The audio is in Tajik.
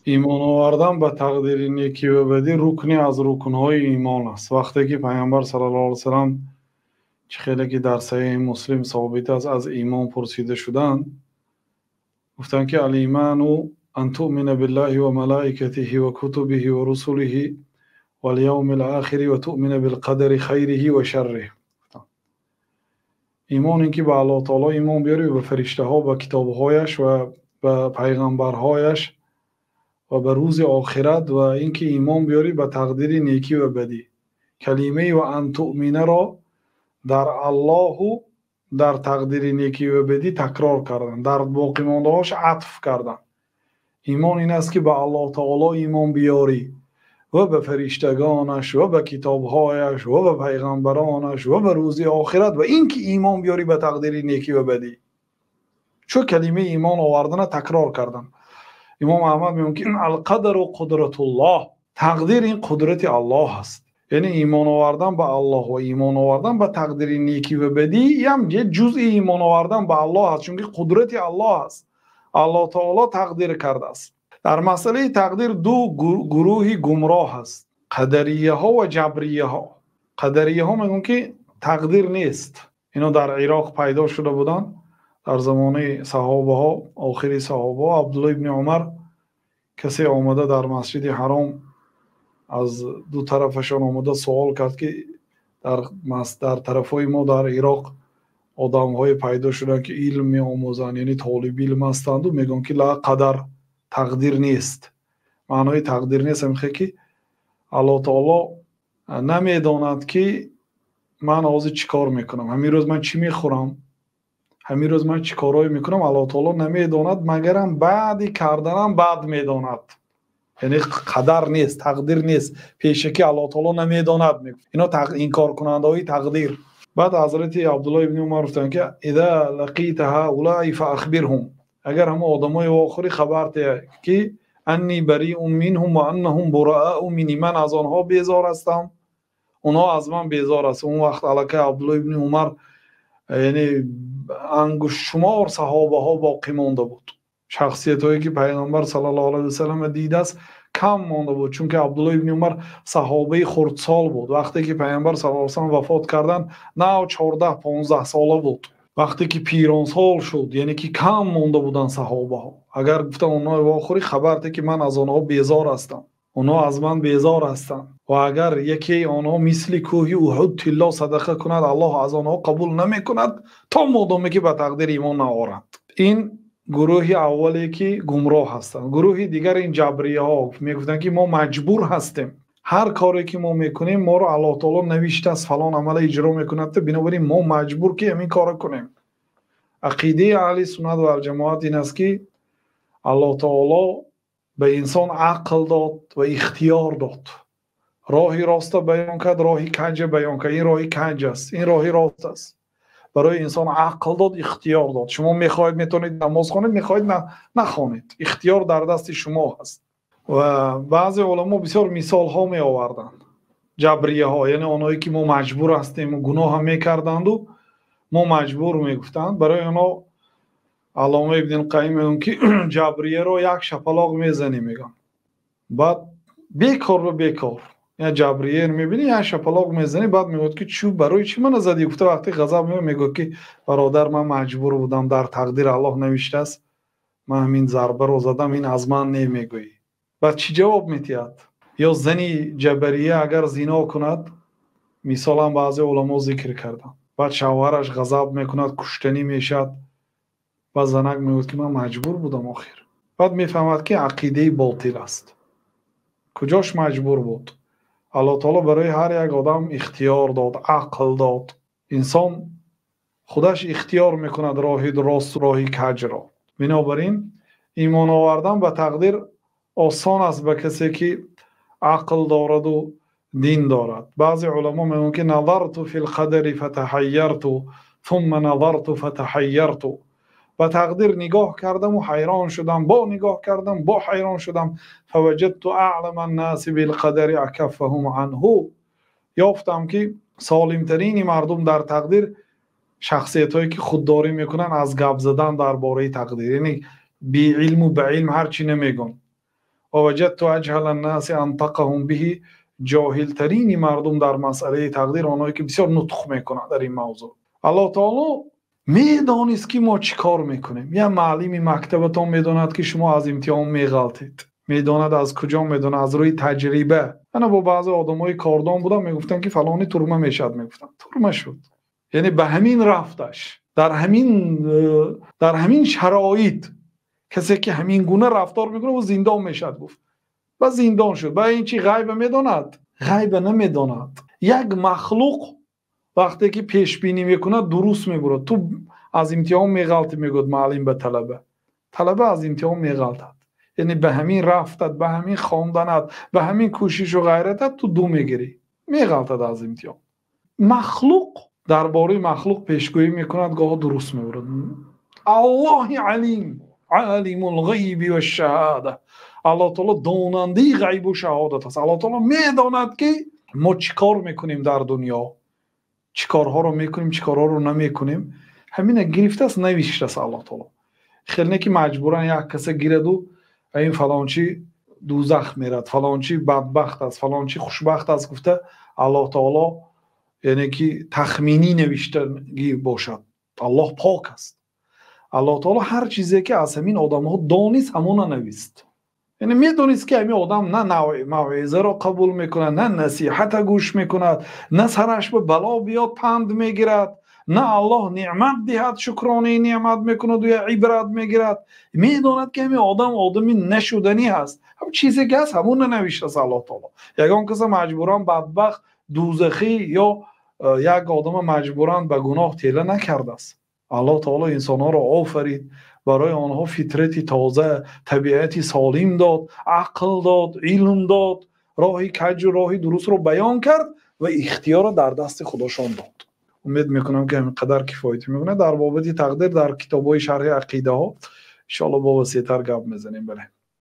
Имон овардан ба тақдири некӣ ва бадӣ рукне аз рукнҳои имон аст. Вақте ки Паёмбар саллаллоҳу алайҳи васаллам, чӣ хеле ки дар Саҳеҳи Муслим собит аст, аз имон пурсида шуданд, гуфтанд ки الإيمان أن تؤمن بالله وملائكته وكتبه ورسله واليوم الآخر وتؤمن بالقدر خيره وشره. Имон ин ки ба Аллоҳ таоло имон биёрӣ, ба фариштаҳо, ба китобҳояш ва ба пайғамбарҳояш ва ба рӯзи охират, ва инки имон биёрӣ ба тақдири некӣ ва бадӣ. Калимаи وأن تؤمن ро дар Аллоҳу дар тақдири некӣ ва бадӣ такрор карданд, дар боқимондаҳош атф карданд. Имон ин аст ки ба Аллоҳ таоло имон биёрӣ ва ба фариштагонаш ва ба китобҳояш ва ба пайғамбаронаш ва ба рӯзи охират, ва ин ки имон биёрӣ ба тақдири некӣ ва бадӣ. Чун калимаи имон овардана такрор карданд. Имом Аҳмад мегӯяд ки القدر قدرة الله, тақдир ин қудрати Аллоҳ аст. Яъне имон овардан ба Аллоҳ ва имон овардан ба тақдири некӣ ва бадӣ ҳам як ҷузъи имон овардан ба Аллоҳ аст, чунки қудрати Аллоҳ аст. Аллоҳ таоло тақдир кардааст. Дар масъалаи тақдир ду гурӯҳи гумроҳ аст: қадарияҳо ва ҷабрияҳо. Қадарияҳо мегӯянд ки тақдир нест. Ино дар Ироқ пайдо шуда буданд дар замони саҳобаҳо, охири саҳобаҳо. Абдуллоҳ ибни Умар касе омада дар Масҷиди Ҳаром аз ду тарафашон омада суол кард ки дар тарафҳои мо дар Ироқ одамҳое пайдо шуданд ки илм меомӯзанд, яъне толиби илм ҳастанду мегӯянд ки لا قدر, тақдир нест. Маънои тақдир нест ҳамихе ки Аллоҳ таоло намедонад ки ман ҳозир чӣ кор мекунам, ҳамин рӯз ман чӣ мехӯрам, ҳамин рӯз ман чӣ корҳое мекунам, Аллоҳ таоло намедонад, магарам баъди карданам баъд медонад. Яъне қадар нест, тақдир нест, пешакӣ Аллоҳ таоло намедонад, мегуфт. Ино инкоркунандаҳои тақдир. Баъд ҳазрати Абдуллоҳ ибни Умар гуфтанд ки إذا لقيت هؤلاء فأخبرهم, агар ҳама одамои вохӯрӣ, хабар диҳ ки أني بريء منهم وأنهم براء مني, ман аз онҳо безор ҳастам, онҳо аз ман безор ҳастанд. Он вақт аллакай Абдуллоҳ ибни Умар, яъне ангуштшумор саҳобаҳо боқӣ монда буд, шахсиятҳое ки Пайғамбар саллаллоҳу алайҳи васаллам дидааст, кам монда буд, чунки Абдуллоҳ ибни Умар саҳобаи хурдсол буд. Вақте ки Пайғамбар саллаллоҳу алайҳи васаллам вафот карданд, нав 14-15 сола буд. Вақте ки пиронсол шуд, яъне ки кам монда буданд саҳобаҳо. Агар гуфтам онҳо вохӯрӣ, хабар де ки ман аз онҳо безор ҳастам, онҳо аз ман безор ҳастанд, ва агар якеи онҳо мисли кӯҳи Уҳуд тилло садақа кунад, Аллоҳ аз онҳо қабул намекунад то модоме ки ба тақдир имон наоранд. Ин гурӯҳи аввале ки гумроҳ ҳастанд. Гурӯҳи дигар ин ҷабрияҳо мегуфтанд ки мо маҷбур ҳастем, ҳар коре ки мо мекунем, моро Аллоҳ таоло навиштааст, фалон амала иҷро мекунад, бинобар ин мо маҷбур ки ҳамин корро кунем. Ақидаи аҳли суннат ва алҷамоат ин аст ки Аллоҳ таоло ба инсон ақл дод ва ихтиёр дод, роҳи роста баён кард, роҳи каҷа баён кард. Ин роҳи каҷ аст, ин роҳи рост аст. Барои инсон ақл дод, ихтиёр дод. Шумо мехоҳед, метавонед намоз хонед, мехоҳед, нахонед, ихтиёр дар дасти шумо ҳаст. Ва баъзе уламо бисёр мисолҳо меоварданд. Ҷабрияҳо, яъне онҳое ки мо маҷбур ҳастем, гуноҳам мекарданду мо маҷбур мегуфтанд. Барои онҳо Аллома Ибни Қайим мегӯянд ки ҷабрияро як шапалоқ мезанӣ, мегӯянд, баъд бекор ба бекор як ҷабрия мебинӣ, як шапалоқ мезанӣ, баъд мегӯяд ки чӯ, барои чӣ мана задӣ? Гуфта, вақте ғазаб мегӯяд ки бародар, ман маҷбур будам, дар тақдир Аллоҳ навиштааст, ман ҳамин зарбаро задам, ин аз ман не, мегӯӣ. Баъд чӣ ҷавоб медиҳад? Ё зани ҷабария агар зино кунад, мисолам баъзе уламо зикр карданд, баъд шавҳараш ғазаб мекунад, куштанӣ мешавад, баъд занак мегӯяд ки ман маҷбур будам охир. Баъд мефаҳмад ки ақидаи ботил аст. Куҷош маҷбур буд? Аллоҳ таоло барои ҳар як одам ихтиёр дод, ақл дод. Инсон худаш ихтиёр мекунад роҳи рост, роҳи каҷро. Бинобар ин имон овардан ба тақдир осон аст ба касе ки ақл дораду дин дорад. Баъзе уламо мегӯянд ки نظرت في القدر فتحيرت ثم نظرت فتحيرت, ба тақдир нигоҳ кардаму ҳайрон шудам, бо нигоҳ кардам, бо ҳайрон шудам. فوجدت أعلم الناس بالقدر أكفهم عنه, ёфтам ки солимтарини мардум дар тақдир шахсиятҳое ки худдорӣ мекунанд аз гап задан дар бораи тақдир, яъне беилму ба илм ҳар чӣ намегӯн. Ва ваҷадту аҷҳала аннаси антақаҳум биҳи, ҷоҳилтарини мардум дар масъалаи тақдир онҳое ки бисёр нутқ мекунанд дар ин мавзӯъ. Аллоҳ таоло медонист ки мо чӣ кор мекунем. Як муаллими мактабатон медонад ки шумо аз имтиҳон меғалтед. Медонад аз куҷо медонад? Аз рӯи таҷриба. Ана бо баъзе одамои кордон будам, мегуфтанд ки фалони турма мешавад, мегуфтанд. Турма шуд. Яъне ба ҳамин рафташ, дар ҳамин шароит касе ки ҳамин гуна рафтор мекунад, ӯ зиндон мешавад, гуфт. Ба зиндон шуд. Ба ин чи ғайба медонад? Ғайба намедонад. Як махлуқ вақте ки пешбинӣ мекунад, дуруст мебурад. Ту аз имтиҳон меғалтӣ, мегӯяд муаллим ба талаба. Талаба аз имтиҳон меғалтад. Яъне ба ҳамин рафтат, ба ҳамин хонданат, ба ҳамин кӯшишу ғайратат ту ду мегирӣ. Меғалтад аз имтиҳон. Махлуқ дар бораи махлуқ пешгӯӣ мекунад, гоҳо дуруст мебурад. Аллоҳи алим, алимул ғайби вашшаҳода. Аллоҳ таоло донандаи ғайбу шаҳодат аст. Аллоҳ таоло медонад ки мо чӣ кор мекунем дар дунё, чӣ корҳоро мекунем, чӣ корҳоро намекунем. Ҳамина гирифтааст, навиштааст Аллоҳ таоло. Хел не ки маҷбуран як каса гираду ин фалончи дӯзах мерад, фалончи бадбахт аст, фалончи хушбахт аст гуфта Аллоҳ таоло яъне ки тахминӣ навиштагӣ бошад. Аллоҳ пок аст. Аллоҳ таоло ҳар чизе ки аз ҳамин одамҳо донист, ҳамона навист. Яъне медонист ки ҳамин одам на мавъизаро қабул мекунад, на насиҳата гӯш мекунад, на сараш ба бало биёд панд мегирад, на Аллоҳ неъмат диҳад шукронаи неъмат мекунаду я ибрат мегирад. Медонад ки ҳамин одам одами нашуданӣ ҳаст. Ҳам чизе ки ҳаст, ҳамона навиштааст Аллоҳ таоло. Ягон каса маҷбуран бадбахт, дӯзахӣ ё як одама маҷбуран ба гуноҳ тела накардааст. Аллоҳ таоло инсонҳоро офарид, барои онҳо фитрати тоза, табиати солим дод, ақл дод, илм дод, роҳи каҷу роҳи дурустро баён кард ва ихтиёрро дар дасти худошон дод. Умед мекунам ки ҳамин қадар кифоят мекунад. Дар бобати тақдир дар китобҳои шарҳи ақидаҳо иншоаллоҳ бо васеътар гап мезанем. Бале.